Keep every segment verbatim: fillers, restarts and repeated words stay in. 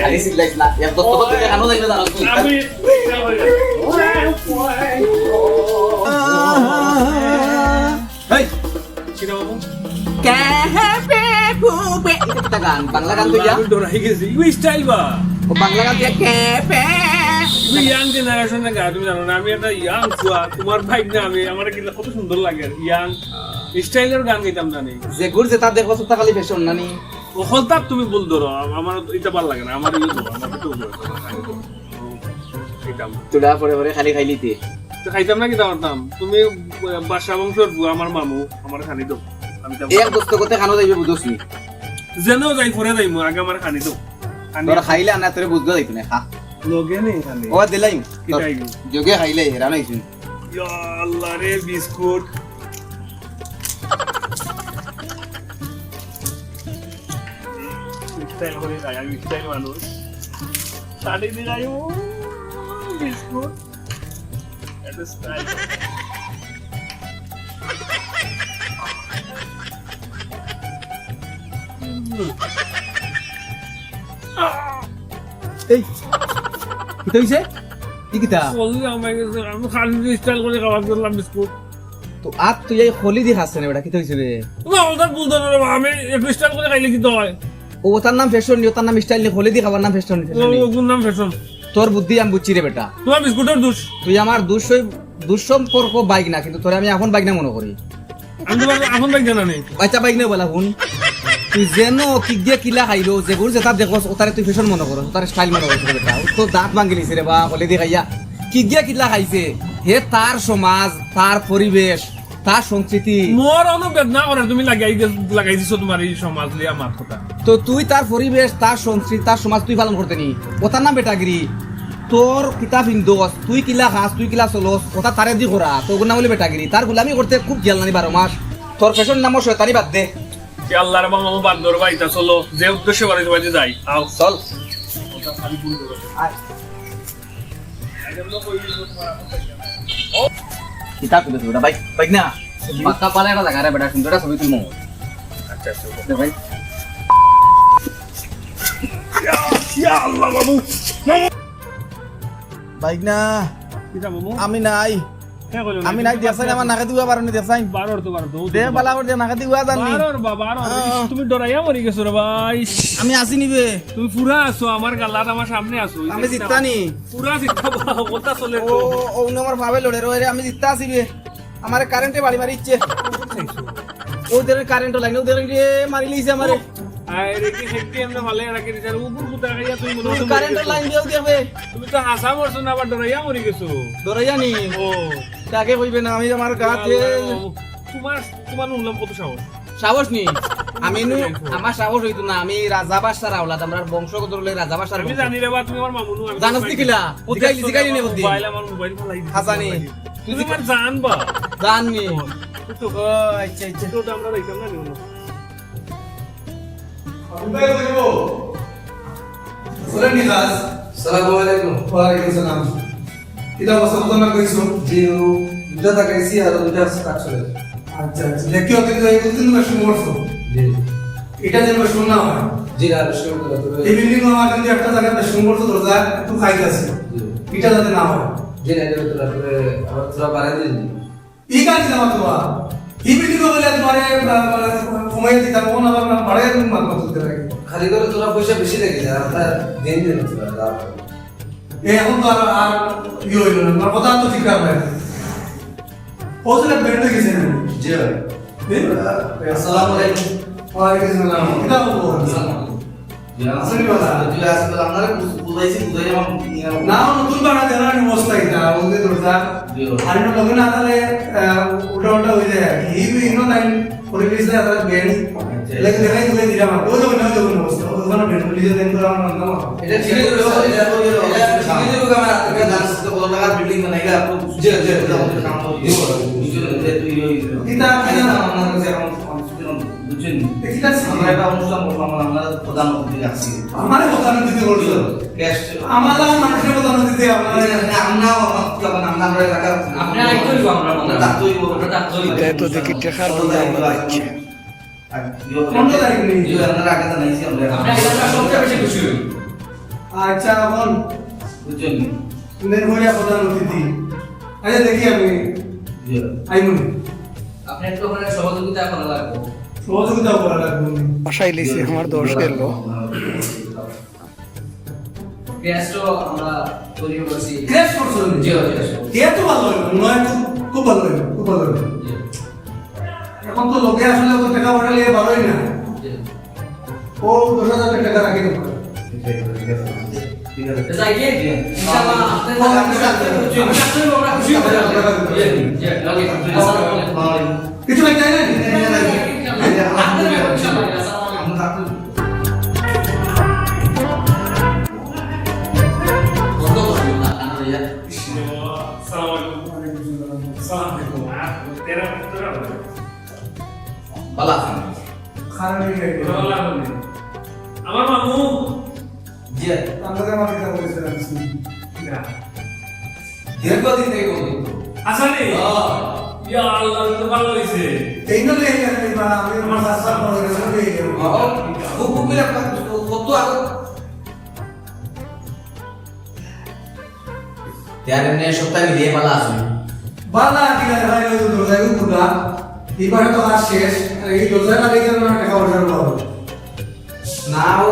খালি চিল্লাইস না, এক দস্তখত দিলে কানো যাইবে জানোস তুই। এই, কিতা বাবু? কেহে বেকুবে। ইটা কিতা গান? বাংলা গান তো ইয়া? আমি ডরাই গেছি। ইগু style বা। ও বাংলা গান দিয়া কেহে বে। তুমি young generation না গা, তুমি জানো না, আমি একটা young ফুয়া, তোমার ভাই না আমি, আমার কিন্তু কত সুন্দর লাগে আর young style এর গান গাইতাম জানি। যেগুর যেতা দেখো, সেতা খালি fashion নানি? ও হলতা তুমি ভুল ধরো, আম-, আমার ইটা ভালা লাগে না, আমার ইয়ে ধরো, আমার ইটা ধরো, আমার খানি ধরো। খাইতাম। তোরা পরে পরে খালি খাইলিতে। তো খাইতাম না, কিতা করতাম? তুমি, আহ, বাদশা বংশর ফুয়া, আমার মামু, আমার খানি দাও। আমি দাম এক দস্তখতে কানো যাইবে বুঝোস নি? যেন যাই পরে যাইমু, আগে আমার খানি দাও। খানি তোরা খাইলে না, তোরে বুঝতে যাইতো না, খা। লগে নেই খানি। ও দিলাইম। কিতা আইবো? যোগে খাইলে হেরান হইছুন। ইয়া আল্লাহ রে, বিস্কুট। Style করে খাই, আমি style মানুষ। শাড়ি দিয়ে যাই, ও, বিস্কুট। এত style। এই, কিতা হইছে? ই কিতা? বললাম, আমি খালি style করে খাবার করলাম বিস্কুট। তো আত তুই এই খলি দি খাস না বেটা, কিতা হইছে রে? না, ওটা বুঝতে পারো, আমি একটু style করে খাইলে কিতা হয়? ও, ওটার নাম fashion নি, ওটার নাম style নি, খলি দি খাবার নাম fashion নি, fashion নি। ও, ওগুর নাম fashion। তোর বুদ্ধি আমি বুঝছি রে বেটা। তোমার বিস্কুটের দোষ। তুই আমার দুঃস-, দুঃসম্পর্ক বাইক না, কিন্তু তোরে আমি এখন বাইক না মনে করি। আমি তোমার এখন বাইক জানা নেই। আচ্ছা, বাইক না বলা হুন। তুই যেন কিগিয়ে কিলা খাইলো, যেগুর যেটা দেখোস, ওটারে তুই fashion মনে করস, ওটারে style মনে করস রে বেটা। ও তো দাঁত ভাঙি লিছে রে বা, খলি দি খাইয়া। কিগিয়ে কিলা খাইছে, হে তার সমাজ, তার পরিবেশ, তার সংস্কৃতি। মোর অনুভেদ না করে তুমি লাগাই দে-, লাগাই দিছো তোমার এই সমাজ লিয়া মাত কথা। তো তুই তার পরিবেশ, তার সংস্কৃতি, তার সমাজ তুই পালন করতে নি। ওটার নাম বেটাগিরি। তোর কিতা ফিন্দস, তুই কিলা খাস, তুই কিলা চলস, ওটা তারে দি করা। তো ওগুর নাম হইলে বেটাগিরি। তার গুলামি করতে খুব গেল নানি বারো মাস। তোর fashion নামও শয়তানি বাদ দে। কি আল্লাহ রে বাবা, বাদ দর ভাই, তা চলো, যে উদ্দেশ্যে বাড়ি বাড়ি যাই। আও। চল। ওটা খালি ভুল করো। আয়। কিতা কইলে বেটা, বাইক, বাইক না। বাক্কা পালা একটা জাগা রে বেটা, সুন্দর একটা ছবি তুলমু। আচ্ছা, আচ্ছা। দে ভাই। ইয়া, ইয়া আল্লাহ বাবু। বাইক না। কিতা বাবু? আমি নাই। কে কইলো আমি নাই? নাই, দেখছাইন, আমার নাকে দিবা পারো নি, দেখছাইন। বারোর তো বারো, দে, বালা করে দে, নাকে দিবা জানি। বারোর বা, বারোর। আহ। ইস, তুমি ডরাইয়া মরি গেছো রে ভাই। আমি আছি নি বে। তুমি পুরা আছো, আমার গালাত, আমার সামনে আছো। আমি জিততা নি। পুরা জিততা বা, কথা চলে তো। ও, ও, ও, আমার ভাবে লড়ে রয়ে রে, আমি জিততা আছি বে। আমারে কারেন্টে বাড়ি মারি ইচ্ছে। ওদের কারেন্ট লাইন, ওদের রে মারি লিছে আমারে। আরে কি হেড্ডি এমনে ভালো রাখি দিছে, আর উপর কুতা খাইয়া তুমি মনে হয় কারেন্ট লাইন দিও দেখবে। তুমি তো হাসা মরছো না, আবার ডরাইয়া মরি গেছো। ডরাইয়া নি? ও। তাকে কইবে না, আমি আমার গাতে আল্লাহ, তোমার, তোমার উঠলাম কত সাহস? সাহস নি? আমি নু, আমার সাহস হইতো না, আমি রাজা বাদশার আওলাদ, আমরা বংশগত হলে রাজা বাদশার আমি বংশ। জানি রে বা, তুমি আমার মামুনু, আমি জানোস নি কিলা? ও জিজ্ঞাসা জিগাইলি, করো, জিগাইলি আমার নি মোবাইল, বুদ্ধি। আমার মোবাইল ফালাই দিছে। হাসানি। তুই তুই আমার জান বা। জান নি। ও, আচ্ছা, আচ্ছা। তো আমরা যাইতাম না, নিও না। আবু ভাই কইবো। বলেন নি কাজ। সালামু আলাইকুম। ওয়ালাইকুম সালাম। এটা অবস্থা কত না কইছো? জি, ও দুটা তাকাইছি আর দুটা আছে কাজ চলে। আচ্ছা, আচ্ছা। দেখি ওকে তো এই দুদিন বেশ করছো। জি। এটা যেন বেশ না হয়। জি, না, বেশ করতে হবে। এই বিল্ডিং আমার কিন্তু একটা জায়গায় বেশ করছো, দরজা একটু খাইতে আছে। জি। এটা যাতে না হয়। জি, না, এটা তো তারপরে আবার থোড়া বাড়াই দিন। ই কাজ না তো। ই বিল্ডিং বলে তোমারে, আহ, মানে, কমাই দিতাম, কোন আবার না বাড়াই দিন, মাল করতে লাগে। খালি করে তোরা পয়সা বেশি লাগে না, আমরা দিন দিন তোরা দাও। এ, এখন তো আর, আর ইয়ে হইল না, তোমার কথা তো ঠিক আছে। ও তো ব্যান্ড হয়ে গেছে না? জি ভাই। এ? আসসালামু আলাইকুম। ওয়ালাইকুম আসসালাম। এটা বলবো। আসসালামু আলাইকুম। জি, আসসালামু আলাইকুম। জি, আসসালাম। আপনারা বুঝ-, বুঝাইছি, বুঝাই আমার নিয়ে না, নতুন বাড়া দেওয়ার অবস্থা এটা, ওদের দরজা। জি। আর এটা লগে না তাহলে, আহ, উল্টা উল্টা হয়ে যায় আর কি। এই বিভিন্ন লাইন পরিবেশ দেয়, তারা ব্যান্ড। আচ্ছা। লেগে দেখাই তুলে দিলাম আর। ওই যখন, ওই যখন অবস্থা, ওই যখন ব্যান্ড, পুলিশে ব্যান্ড করা আমার নাম। এটা ঠিক আছে, এটা, এটা, এটা, ঠিক আছে, আমার হাতে কাজ আছে, তো কত টাকার বিল্ডিং বানাইলে আপনি জি, জি, জি। কাম করতে জি, জি। বুঝলেন? যে তুই ওই এটা, এটা না, আমার কাছে এখন বুঝছেন? ঠিক আছে। আমরা একটা অনুষ্ঠান করলাম, আমরা প্রধান অতিথি রাখছি। আমার প্রধান অতিথি করছো? ক্যাশ। আমরা মানুষের মতো না দিতে আপনারা। না, আমরা, আমরা, আমরা এলাকার আপনি আইতে হইব, আমরা আমরা ডাকতে হইব। আমরা ডাকতে হইব। এটা তো দেখি টেকার বন্ধা আমরা দিচ্ছি। আর ইয়ে, কোনটা তারিখ নেই? ইয়ে, আপনারা আগে জানাইছি আমরা। আপনি এলাকার সবচেয়ে বেশি খুশি হইব। আচ্ছা, এখন বুঝছেন নি? লেন হইয়া প্রধান অতিথি। আচ্ছা, দেখি আমি। ইয়ে। আইমুনি। আপনি একটু ওখানে সহযোগিতা করা লাগবে। সহযোগিতা করা লাগবে। বাসায় লিছি, আমার দশ গেল। ক্র্যাশ তো আমরা তৈরি করছি। ক্র্যাশ করছো নি? জি, জি, জি। এ তো ভালো হইলো, মনে হয় খুব, খুব ভালো হইলো, খুব ভালো হইলো। জি। এখন তো লোকে আসলে তো টাকা পাঠালে বারোই না। জি। ও দশ হাজার টাকা রাখি দেবো। ঠিক আছে, ঠিক আছে। ঠিক আছে। যাই কি? জি। ইনশাআল্লাহ, আপনার ও, আচ্ছা, আচ্ছা। আমি আসলে আমরা খুশি হয়ে যাবো। জি, জি, ওকে। আসসালামু আলাইকুম। কিছু ভাই চাই না? আপনার ব্যাপারে ইনশাআল্লাহ। আসসালামু আলাইকুম। বন্ধ করে দিন না, কানে লইয়া। সালাম আলাইকুম। ওয়ালাইকুম সালাম। সালাম আলাইকুম। আর তেরা, তেরা। ভালো আছেন? খারাপ হয়ে গেছে। ভালো লাগলো না। আমার মামু। জি। আপনাদের মাঝে কথা বলছিলাম। না। দীর্ঘদিন থেকে বন্ধুত্ব। আচ্ছা রে। হ্যাঁ। ইয়া আল্লাহ, তো ভালো হইছে। এই না রে, এই না রে, বা আমি আমার শাস্তা করে রে, রে, রে। বাবা, খুব, খুব বিরাট কথা, কত আগে। তে আর এমনি সপ্তাহে মিলিয়ে ভালো আছো? ভালো আছি রে ভাই, ওই তো দরজায় খুলা। এই পাশে তো কাজ শেষ, আর এই দরজায় লাগাই গেল না, টাকা পয়সার অভাব। না, ও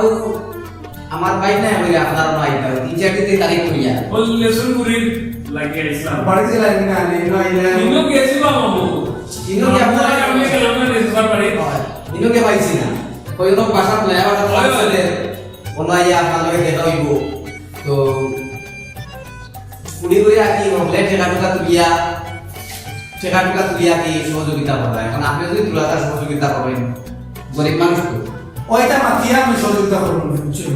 আমার ভাই না, ওই আপনার ভাই না, ওই তিন চার দিন তারিখ করিয়া। ও লেসুন পুরি লাগিয়ে আইসলাম। বাড়িতে লাগি না, নেই, না, না। ইনো গেছি বা মামু। ইনো কি আপনার আমি গেলাম না, লেসুন বাড়ি। হয়। ইনো কে পাইছি না। ওই রকম বাসা প্লে, আবার হয়, হয়। আসলে ওনাই আপনার লগে দেখা হইব। তো, উনি করে আর কি হকলে টেকা টুকা তুলিয়া, টেকা টুকা তুলিয়া কি সহযোগিতা করবা। এখন আপনি যদি তুলাতা সহযোগিতা করবেন, গরিব মানুষ তো। ওইটা মাতিয়া আমি সহযোগিতা করবো না, বুঝছেন?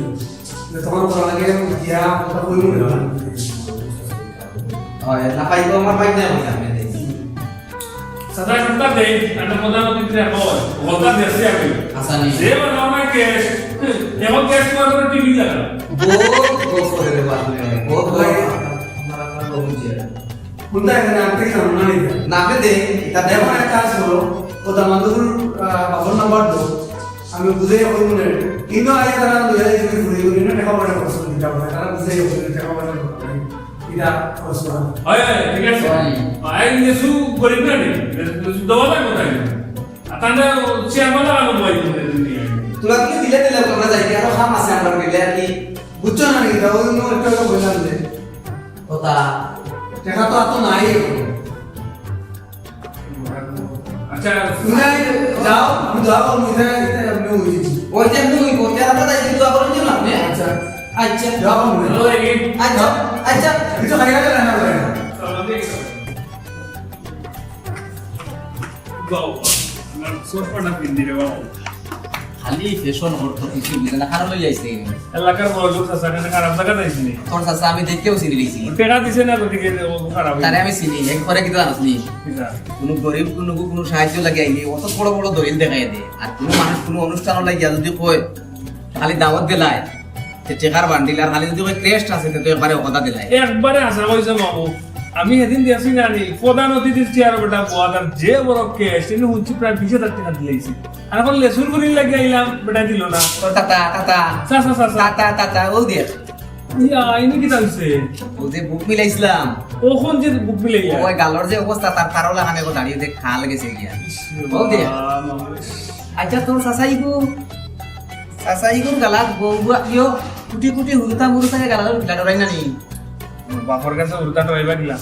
যে তখন করা লাগে, মাতিয়া কথা কইব না। হয়, না পাইবো, আমার পাই না, বলতে আপনি দেখি। সাদা সুতা দেই, একটা প্রধানমন্ত্রী এখন, কথা দেখছি আমি। আচ্ছা, নি। যে বাবা আমার ক্যাশ, এখন ক্যাশ তোমার করে টিভি লাগা। বহুত, বহুত করে রে বাবা, বহুত করে। আমার, আমার, আমার বুঝিয়া। কোনটা এখানে আনতে কি জানো না, নিতে? না, আপনি দেন, এটা দেন। এখন এক কাজ করো, ও দামাদুর, আহ, বাবার নাম্বার দাও। আমি বুঝাই করি মনে হয়। কিন্তু আগে তারা দুই হাজার তুমি ঘুরে ঘুরে না, টাকা পয়সা খরচ করে দিতে হবে। তারা বুঝাই করি টাকা পয়সা খরচ করে। এটা খরচ করা। হয়, হয়, ঠিক আছে। হয়। আইন কিছু গরিব না নি? কিছু দেওয়া লাগবে তাই না? আর তাহলে চেয়ারম্যান আর আমার ভাই বলে দিন নিয়ে আয়। তোরা তুমি দিলে দিলে তোমরা যাই কি? আরো কাম আছে আমার গেলে আর কি? বুঝছো না নি? এটা ওই জন্য একটা কথা বললাম যে কথা। দেখা তো আর তো নাই এখন। আচ্ছা। তুমি যাও, আমি যাও, আমি যাই, এটা আপনি ওই দিন। ওই যে আপনি ওই করতে আমরা তাই কিন্তু আবার ওই দিন আপনি। আচ্ছা। আচ্ছা। যাও, আমি যাও। ওই দিন। আচ্ছা, আচ্ছা। কিছু খাইয়া গেলে না, না, না। যাও, আমার চশমাটা পিন দিলে বাবা। খালি ফ্যাশন করতো, কিছু বুঝে না, খারাপ হয়ে যাইছে। এলাকার বড় লোক আছে, এখানে খারাপ জায়গা যাইছি নি। তোর চাচা আমি দেখতেও চিনি নিছি। ও টেকা দিছে না, গতিকে ও খারাপ হয়ে তারে আমি চিনি, এক ঘরে কিন্তু আনস নি। কিতা? কোনো গরিব, কোনো, কোনো সাহায্য লাগে আইলে, অত বড় বড় দলিল দেখাই দে। আর কোনো মানুষ কোনো অনুষ্ঠান লাগিয়া যদি কয়, খালি দাওয়াত দিলায়, তে টেকার বান্ডিল, আর খালি যদি কয় ক্রেস্ট আছে, তে তো একবারে কথা দিলায়। একবারে হাছা কইছো মামু। আমি সেদিন দেখছি না নি, প্রধান অতিথির চেয়ারো বেটা বওয়া, আর যে বড় ক্রেস্ট, এনে হুনছি প্রায় বিশ হাজার টেকা দিলাইছে। আর এখন লেসুন করির লাগি আইলাম, বেটা দিল না। ও তাতা, তাতা। চা, চা, চা, চা। তাতা, তাতা, ও দেখ। ইয়া, ইনি কিতা হইছে? ও যে বুক মিলাইছিলাম। ও কোন যে বুক মিলাইয়া? ওই গালর যে অবস্থা, তার তারও লাগানে গো দাঁড়িয়ে দেখ, খাল গেছে গিয়া। ইস, ও দেখ। বাবা, মামু। আচ্ছা, তোর চাচাই গো, চাচাই গো গালাত বউ গো, ইয়ো, কুটি কুটি হুরুতা মুরুতাকে গালাত উঠলা ডরাই না নি? বাপর কাছে হুরুতা ডরাইবা কিলা?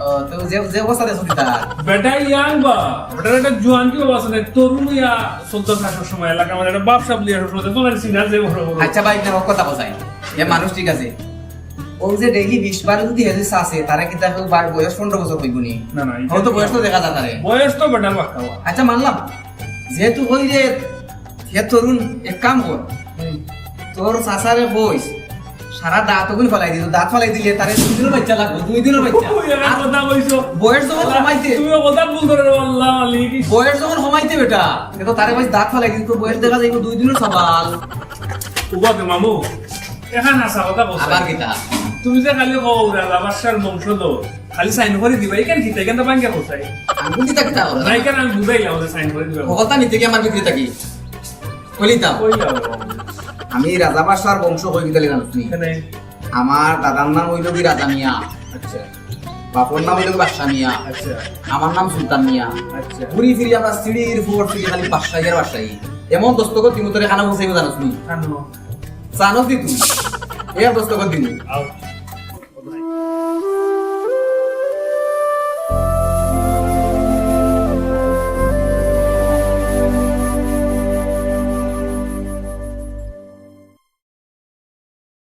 ও, তো যে, যে অবস্থা দেখছো কিতা? বেটা ইয়াং বা, বেটার একটা জোয়ান কি অবস্থা নাই, তরুণ ইয়া চলতে থাকে সব সময়, এলাকা মানে একটা বাপ সাপ লিয়া সব সময়, তোমার সিনা যে বড় বড়। আচ্ছা ভাই, না, ও কথা কোথায়? এ মানুষ ঠিক আছে। ও যে ডেইলি বিশ বার যদি হেজিস আছে, তারা কি তাকে বার বয়স পনেরো বছর হইব নি? না, না, ও তো বয়স তো দেখা যায় তারে। বয়স তো বেটার বাক্কা। আচ্ছা, মানলাম। যেহেতু হই রে, হে তরুণ, এক কাম কর। হুম। তোর চাচারে কইস, সারা দাঁত ওগুন ফালাই দিত, দাঁত ফালাই দিলে তারে দুই দিনের বাচ্চা লাগবো, দুই দিনের বাচ্চা। ওই, এরা আর কথা কইছো। বয়স যখন আল্লাহ, কমাইতে, তুমি কথা ভুল ধরে রে, আল্লাহ মালিক। বয়স যখন কমাইতে বেটা, এ তো তারে কইস দাঁত ফালাই দিত, বয়স দেখা যাইব দুই দিনের সবাল। উবাতে মামু, এখান হাছা কথা কও চাই। আবার কিতা? তুমি যে খালি কও রাজা বাদশার বংশধর, খালি সাইন করি দিবা, ইখান কিতা, ইখান তো ভাঙ্গা কও চাই। আঙ্গুল দিতা কিতা করো? না, ইখান আমি বুঝাইলাম, ওটা সাইন করি দিবা। কথা নিতে কি আমার ভিতরে থাকি? কইলি তা? কইলাম। আমি রাজা বাদশার বংশ কই কিতা জানোস নি? এখানে। আমার দাদার নাম অইল কি রাজা মিয়া, আচ্ছা, বাপর নাম অইল কি বাদশা মিয়া, আচ্ছা, আমার নাম সুলতান মিয়া। আচ্ছা। ঘুরি ফিরি আমরা সিঁড়ির পর সিঁড়ি খালি বাদশাই আর বাদশাই। এমন দস্তখত দিমু তোরে, খানা পৌঁছাইমু জানোস নি? খানো। চানস দি তুই। এর দস্তখত দিমু। আও।